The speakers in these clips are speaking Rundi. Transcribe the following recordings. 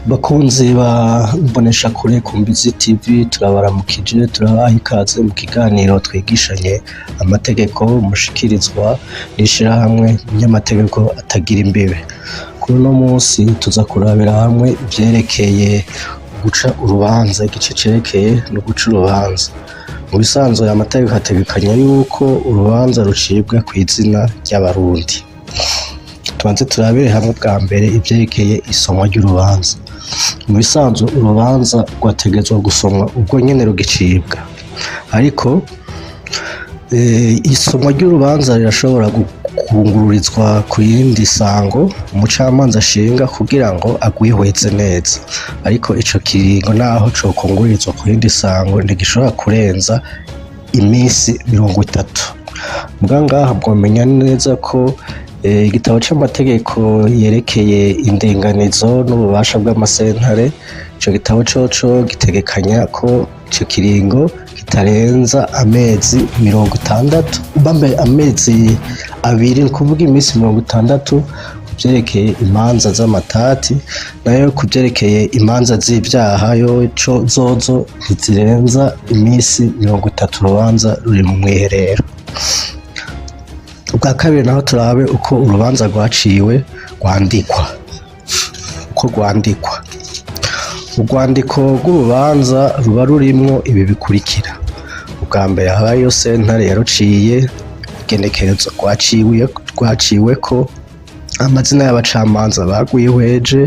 Bakunzi ba Mboneshakure Kumbizi TV, turabaramukije, turabaha ikaze mu kiganiro twigishanye amategeko mushikirizwa n'ishirahamwe ry'amategeko atagira imbibe. Kuri uno munsi tuza kurabira hamwe ivyerekeye guca urubanza, igice cerekeye no guca urubanza. Mu bisanzwe amategeko ategekanya yuko urubanza rucibwa kw'izina ry'Abarundi. Tubanze turabire hamwe bwa mbere ivyerekeye isomwa ry'urubanza. Mu bisanzwe urubanza rwategerezwa gusomwa ubwo nyene rugicibwa, ariko isomwa ry'urubanza rirashobora kungururizwa ku yindi sango umucamanza ashinga kugira ngo agwihweze neza, ariko ico kiringo naho cokungururizwa ku yindi sango ntigishobora kurenza imisi 30. Muga ngaha mwomenya neza ko igitabo c'amategeko yerekeye indinganizo n'ububasha bw'amasentare, ico gitabo coco gitegekanya ko ico kiringo kitarenza amezi 60, bambe amezi 2, ni kuvuga imisi 60 kuvyerekeye imanza z'amatati, nayo kuvyerekeye imanza z'ivyaha yoco zozo ntizirenza imisi 30 urubanza ruri mu mwiherero. Ubwa kabiri naho turabe uko urubanza rwaciwe rwandikwa. Uko rwandikwa. Urwandiko rw'urubanza ruba rurimwo ibi bikurikira: ubwa mbere habayo sentare yaruciye, igenekerezo rwaciweko, amazina y'abacamanza bagwihweje,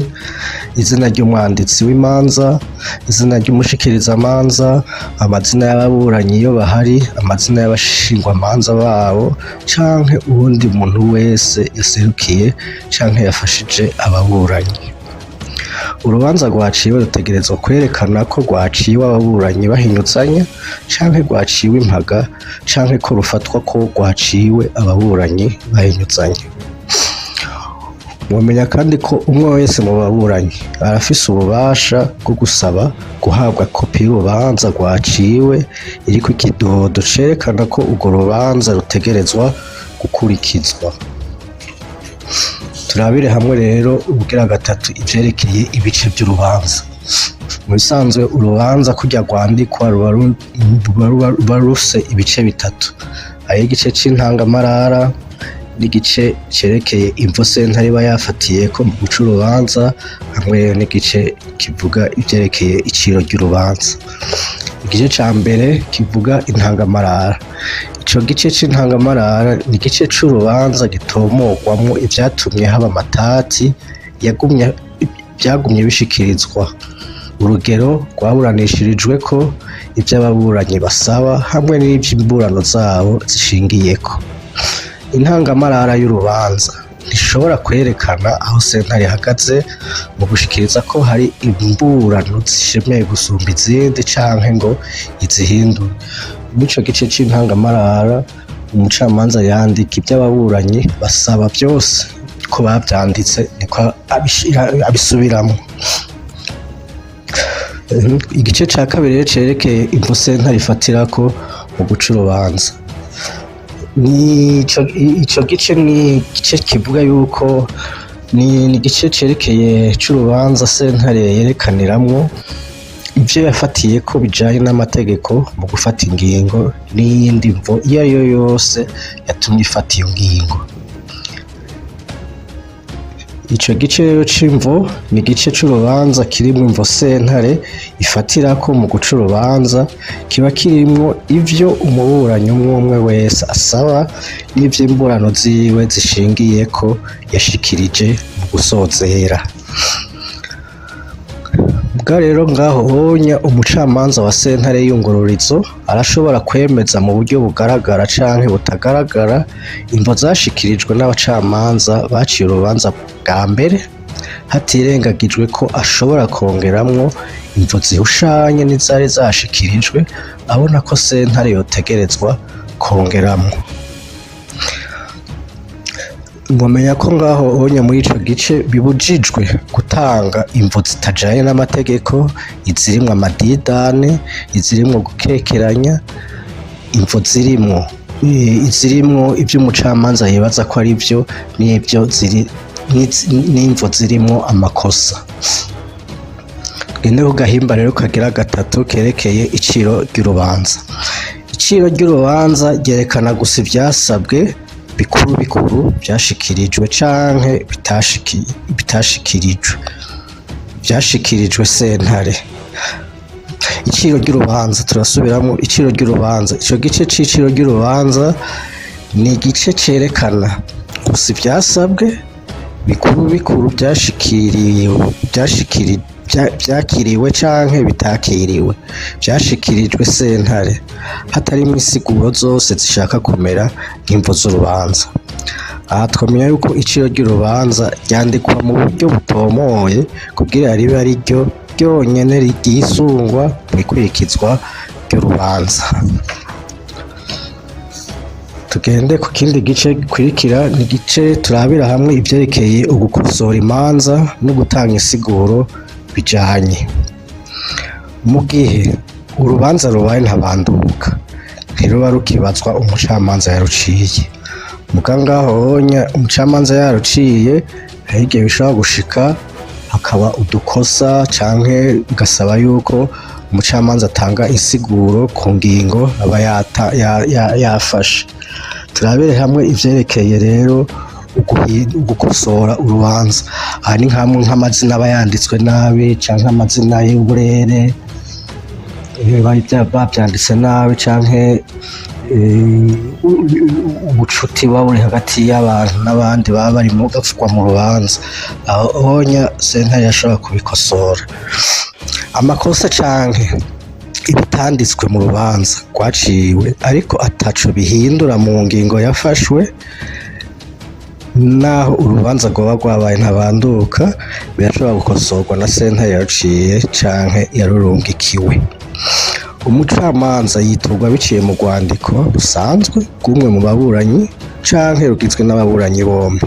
izina ry'umwanditsi w'imanza, izina ry'umushikirizamanza, amazina y'ababuranyi iyo bahari, amazina y'abashingwamanza babo canke uwundi muntu wese yaserukiye canke yafashije ababuranyi. Urubanza rwaciwe rutegerezwa kwerekana ko rwaciwe ababuranyi bahinyuzanya canke rwaciwe impaga canke ko rufatwa ko rwaciwe ababuranyi bahinyuzanya. Mwomenya kandi ko umwe wese mu baburanyi arafise ububasha bwo gusaba guhabwa kopi y'urubanza rwaciwe iriko ikidodo cerekana ko urwo rubanza rutegerezwa gukurikizwa. Turabire hamwe rero ubugira gatatu ivyerekeye ibice vy'urubanza. Mu bisanzwe urubanza kurya rwandikwa ruba rufise ibice bitatu. Hariho igice c'intangamarara n'igice cerekeye imvo sentare iba yafatiyeko mu guca urubanza, hamwe n'igice kivuga ivyerekeye iciro ry'urubanza. Igice ca mbere kivuga intangamarara. Ico gice c'intangamarara ni igice c'urubanza gitomorwamwo ivyatumye haba amatati yagumye, vyagumye bishikirizwa, urugero rwaburanishirijweko, ivyo ababuranyi basaba hamwe n'ivyo imburano zabo zishingiyeko. Intangamarara y'urubanza ntishobora kwerekana aho sentare ihagaze mu gushikiriza ko hari imburano zishemeye gusumba izindi canke ngo izihindure. Mw'ico gice c'intangamarara umucamanza yandika ivyo ababuranyi basaba vyose, ko bavyanditse niko abisubiramwo. Igice ca kabiri rero cerekeye imvo sentare ifatirako mu guca urubanza. Ico gice ni igice kivuga yuko ni igice cerekeye c'urubanza sentare yerekaniramwo ivyo yafatiyeko bijanye n'amategeko mu gufata ingingo n'iyindi mvo iyo ariyo yose yatumye ifata iyo ngingo. Ico gice rero c'imvo ni igice c'urubanza kirimwo imvo sentare ifatirako mu guca urubanza, kiba kirimwo ivyo umuburanyi umwe umwe wese asaba n'ivyo imburano ziwe zishingiyeko yashikirije mu gusozera. Bwa rero ngaho honya umucamanza wa sentare y'iyungururizo arashobora kwemeza mu buryo bugaragara canke butagaragara imvo zashikirijwe n'abacamanza baciye urubanza bwa mbere, hatirengagijwe ko ashobora kongeramwo imvo zihushanye n'izari zashikirijwe abona ko sentare yotegerezwa kongeramwo. Mwomenya ko ngaho honya muri ico gice bibujijwe gutanga imvo zitajanye n'amategeko, izirimwo amadidane, izirimwo gukekeranya, imvo zirimwo izirimwo ivyo umucamanza yibaza ko ari vyo n'ivyo ziri n'imvo zirimwo amakosa. Tugende ku gahimba rero kagira gatatu kerekeye iciro ry'urubanza. Iciro ry'urubanza ryerekana gusa ivyasabwe bikuru bikuru vyashikirijwe canke bitashikirijwe, vyashikirijwe sentare. Iciro ry'urubanza, turasubiramwo, iciro ry'urubanza. Ico gice c'iciro ry'urubanza ni igice cerekana gusa ivyasabwe bikuru bikuru vyashikiriwe, vyakiriwe canke bitakiriwe, vyashikirijwe sentare, hatarimwo insiguro zose zishaka kumera nk'imvo z'urubanza. Aha twamenya yuko iciro ry'urubanza ryandikwa mu buryo butomoye kugira ribe ari ryo ryonyene ryisungwa mw'ikwirikizwa ry'urubanza. Tugende ku kindi gice gikurikira, ni igice turabira hamwe ivyerekeye ugukosora imanza no gutanga insiguro bijanye. Mu gihe urubanza rubaye ntabanduka, ntiruba rukibazwa umucamanza yaruciye. Muga ngaho honya umucamanza yaruciye, hari igihe bishobora gushika hakaba udukosa canke bigasaba yuko umucamanza atanga insiguro ku ngingo aba yafashe. Turabere hamwe ivyerekeye rero ugukosora urubanza. Aha ni nkamwe nk'amazina aba yanditswe nabi canke amazina y'uburere bavyanditse nabi, canke ubucuti buba buri hagati y'abantu n'abandi baba bari bavugwa mu rubanza. Aho honya sentare yashobora kubikosora. Amakosa canke ibitanditswe mu rubanza rwaciwe ariko ataco bihindura mu ngingo yafashwe, naho urubanza rwoba rwabaye ntabanduka, birashobora gukosorwa na sentare yaruciye canke yarurungikiwe. Umucamanza yiturwa biciye mu rwandiko rusanzwe rw'umwe mu baburanyi canke rugizwe n'ababuranyi bombi.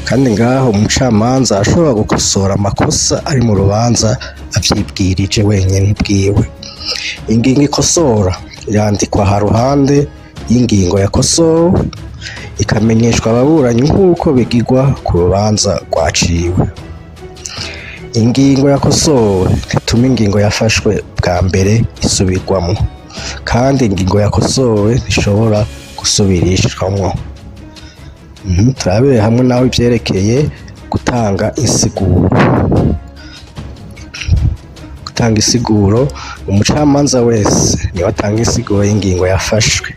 Kandi ngaho umucamanza ashobora gukosora amakosa ari mu rubanza avyibwirije wenyene ubwiwe. Ingingo ikosora irandikwa ha ruhande y'ingingo yakosowe, ikamenyeshwa ababuranyi nk'uko bigirwa ku rubanza rwaciwe. Ingingo yakosowe ntituma ingingo yafashwe bwa mbere isubirwamwo, kandi ingingo yakosowe ntishobora gusubirishwamwo. Turabire hamwe naho ivyerekeye gutanga insiguro. Gutanga insiguro, umucamanza wese niwe atanga insiguro y'ingingo yafashwe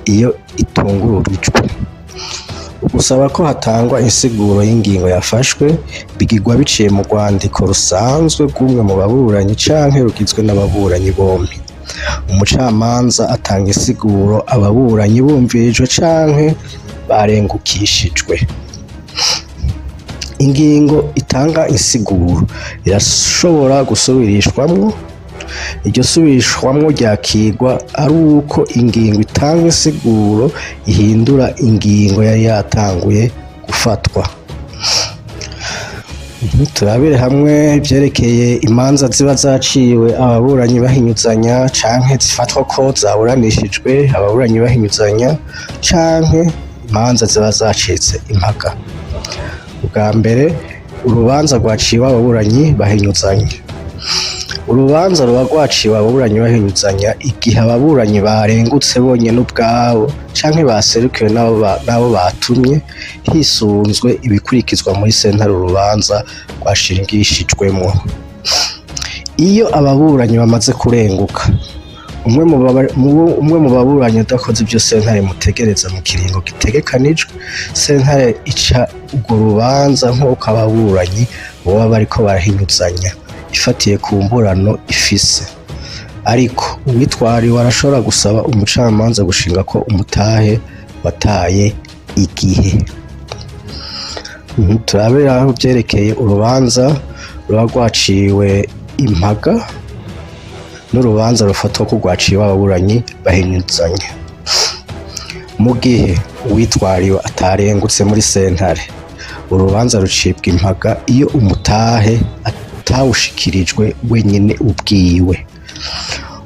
iyo itungururijwe. Ugusaba ko hatangwa insiguro y'ingingo yafashwe bigirwa biciye mu rwandiko rusanzwe rw'umwe mu baburanyi canke rugizwe n'ababuranyi bompi. Umucamanza atanga insiguro ababuranyi bumvirijwe canke barengukishijwe. Ingingo itanga insiguro irashobora gusubirishwamwo. Iryo subirishwamwo ryakirwa ari uko ingingo itanga insiguro ihindura ingingo yari yatanguye gufatwa. Turabire hamwe ivyerekeye imanza ziba zaciwe ababuranyi bahinyuzanya, canke zifatwa ko zaburanishijwe ababuranyi bahinyuzanya, canke imanza ziba zacitse impaka. Ubwa mbere, urubanza rwaciwe ababuranyi bahinyuzanya. Urubanza ruba rwaciwe ababuranyi bahinyuzanya igihe ababuranyi barengutse bonyene ubwabo canke baserukiwe n'abo batumye, hisunzwe ibikurikizwa muri sentare urubanza rwashingishijwemwo. Iyo ababuranyi bamaze kurenguka, umwe mu baburanyi udakoze ivyo sentare imutegereza mu kiringo gitegekanijwe, sentare ica urwo rubanza nk'uko ababuranyi boba bariko barahinyuzanya, ifatiye ku mburano ifise. Ariko uwitwariwe arashobora gusaba umucamanza gushinga ko umutahe wataye igihe. Turabera aho vyerekeye urubanza ruba rwaciwe impaga n'urubanza rufatwa ko rwaciwe ababuranyi bahinyuzanya. Mu gihe uwitwariwe atarengutse muri sentare, urubanza rucibwa impaga iyo umutahe atawushikirijwe wenyene ubwiwe.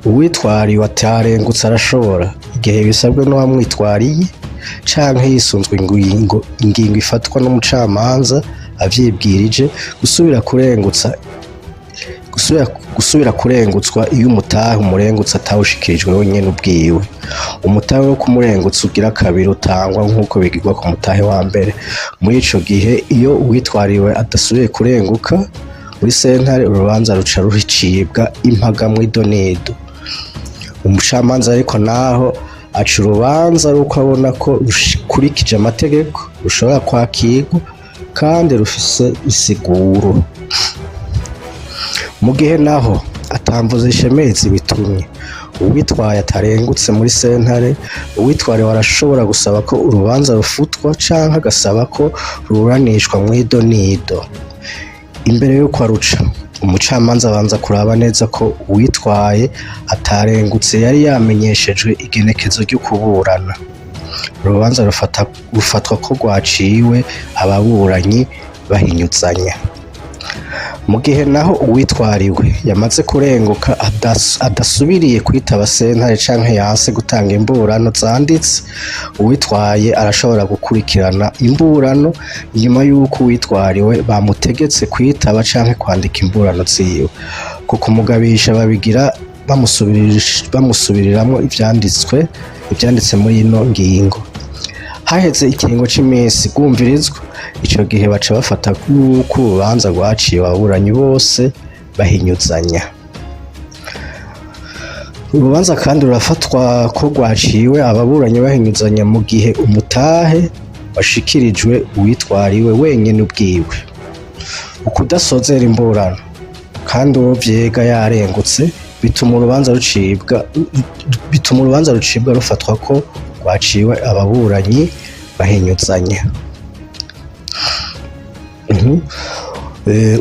Uwitwariwe atarengutse arashobora, igihe bisabwe n'uwamwitwariye, canke hisunzwe ingingo ifatwa n'umucamanza avyibwirije gusubira kurengutsa gusubira kurengutswa iyo umutahe umurengutsa atawushikirijwe wenyene ubwiwe. Umutahe wo kumurengutsa ugira kabiri utangwa nk'uko bigirwa ku mutahe wa mbere. Muri ico gihe, iyo uwitwariwe adasubiye kurenguka muri sentare, urubanza ruca rucibwa impaga mw'idonido. Umucamanza ariko naho aca urubanza ari uko abona ko rukurikije amategeko, rushobora kwakirwa kandi rufise isiguro. Mu gihe naho atamvo zishemeye zibitumye uwitwaye atarengutse muri sentare, uwitwariwe arashobora gusaba ko urubanza rufutwa canke agasaba ko ruburanishwa mw'idonido. Imbere y'uko aruca, umucamanza abanza kuraba neza ko uwitwaye atarengutse yari yamenyeshejwe igenekezo ryo kuburana. Urubanza rufatwa ko rwaciwe ababuranyi bahinyuzanya. Mu gihe naho uwitwariwe yamaze kurenguka adasubiriye kwitaba sentare canke yanse gutanga imburano zanditse, uwitwaye arashobora gukurikirana imburano inyuma y'uko uwitwariwe bamutegetse kwitaba canke kwandika imburano ziwe. Ku kumugabisha babigira bamusubiriramwo ivyanditse muri ino ngingo. Haheze ikiringo c'imisi rwumvirizwa, ico gihe baca bafata yuko urubanza rwaciwe ababuranyi bose bahinyuzanya. Urubanza kandi rurafatwa ko rwaciwe ababuranyi bahinyuzanya mu gihe umutahe washikirijwe uwitwariwe wenyene ubwiwe. Ukudasozera imburano kandi uwo vyega yarengutse bituma urubanza rucibwa rufatwa ko rwaciwe ababuranyi bahinyuzanya.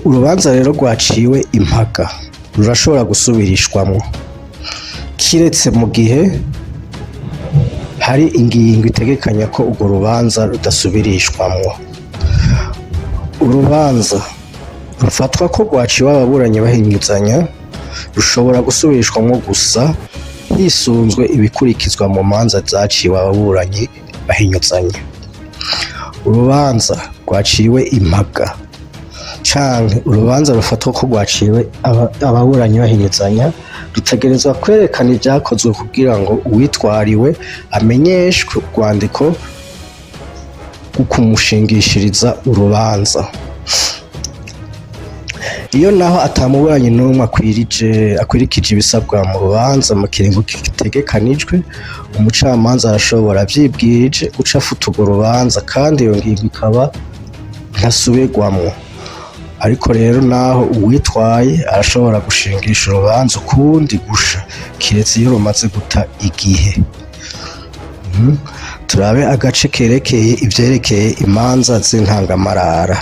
Urubanza rero rwaciwe impaga rurashobora gusubirishwamwo, kiretse mu gihe hari ingingo itegekanya ko urwo rubanza rudasubirishwamwo. Urubanza rufatwa ko rwaciwe ababuranyi bahinyuzanya rushobora gusubirishwamwo gusa hisunzwe ibikurikizwa mu manza zaciwe ababuranyi bahinyuzanya. Urubanza rwaciwe impaga canke urubanza rufatwa ko rwaciwe ababuranyi bahinyuzanya rutegerezwa kwerekana ivyakozwe kugira ngo uwitwariwe amenyeshwe urwandiko rwo kumushingishiriza urubanza. Iyo naho atamuburanyi n'umwe akwirikije ibisabwa mu rubanza mu kiringo gitegekanijwe, umucamanza arashobora avyibwirije guca afuta urwo rubanza, kandi iyo ngingo ikaba ntasubirwamwo. Ariko rero naho uwitwaye arashobora gushingisha urubanza ukundi gusha, kiretse iyo rumaze guta igihe. Turabe agace kerekeye ivyerekeye imanza z'intangamarara.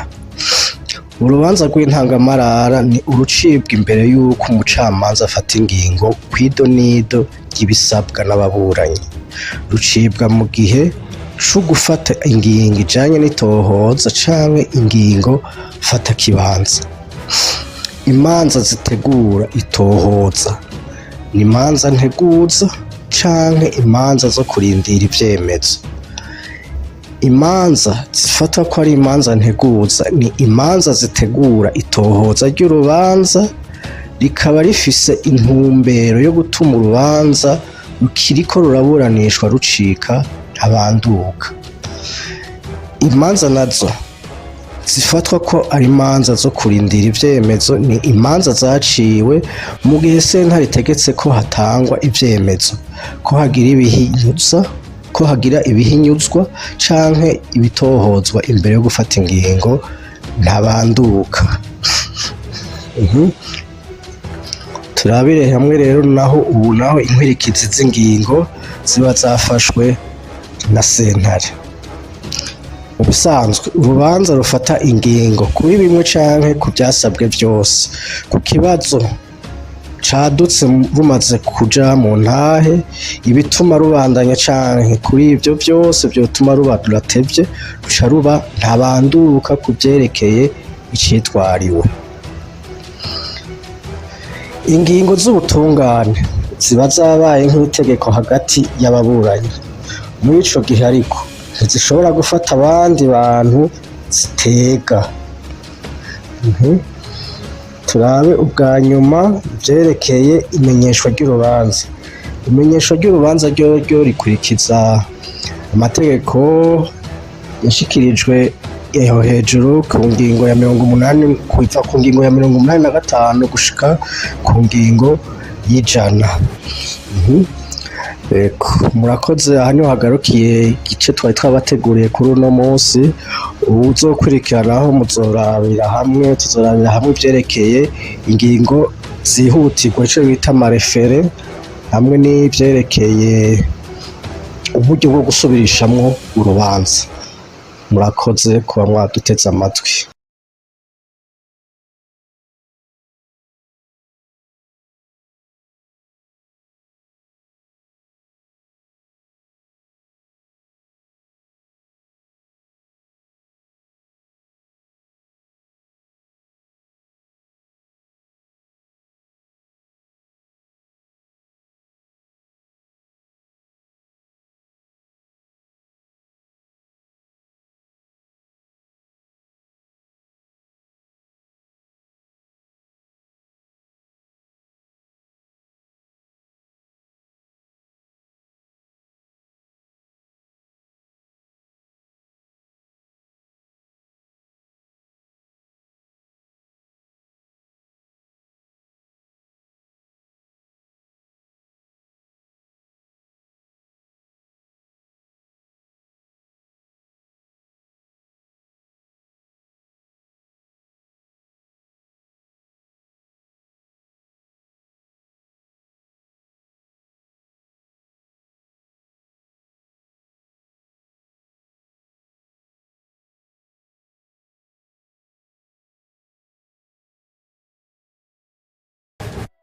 Urubanza rw'intangamarara ni urucibwa imbere y'uko umucamanza afata ingingo kw'idonido ry'ibisabwa n'ababuranyi. Rucibwa mu gihe co gufata ingingo ijanye n'itohoza canke ingingo mfatakibanza. Imanza zitegura itohoza ni imanza nteguza canke imanza zo kurindira ivyemezo. Imanza zifatwa ko ari imanza nteguza ni imanza zitegura itohoza ry'urubanza, rikaba rifise intumbero yo gutuma urubanza rukiriko ruraburanishwa rucika ntabanduka. Imanza nazo zifatwa ko ari imanza zo kurindira ivyemezo ni imanza zaciwe mu gihe sentare itegetse ko hatangwa ivyemezo, ko hagira ibihinyuza, ko hagira ibihinyuzwa canke ibitohozwa imbere yo gufata ingingo ntabanduka. Turabire hamwe rero naho ubu naho inkurikizi z'ingingo ziba zafashwe na sentare. Mu bisanzwe urubanza rufata ingingo kuri bimwe canke ku vyasabwe vyose ku kibazo cadutse rumaze kuja mu ntahe, ibituma rubandanya canke kuri ivyo vyose vyotuma ruba ruratevye, ruca ruba ntabanduka ku vyerekeye icitwariwe. Ingingo z'ubutungane ziba zabaye nk'itegeko hagati y'ababuranyi. Muri ico gihe ariko ntizishobora gufata abandi bantu zitega. Turabe ubwa nyuma ivyerekeye imenyeshwa ry'urubanza. Imenyeshwa ry'urubanza ryoryo rikurikiza amategeko yashikirijwe aho hejuru ku ngingo ya 80, kuva ku ngingo ya 85 gushika ku ngingo y'100. Ego, murakoze. Aha niho hagarukiye igice twari twabateguriye kuri uno munsi. Uwuzokurikiranaho muzorabira hamwe, tuzorabira hamwe ivyerekeye ingingo zihutirwa, ico bita ama référés, hamwe n'ivyerekeye uburyo bwo gusubirishamwo urubanza. Murakoze kuba mwaduteze amatwi.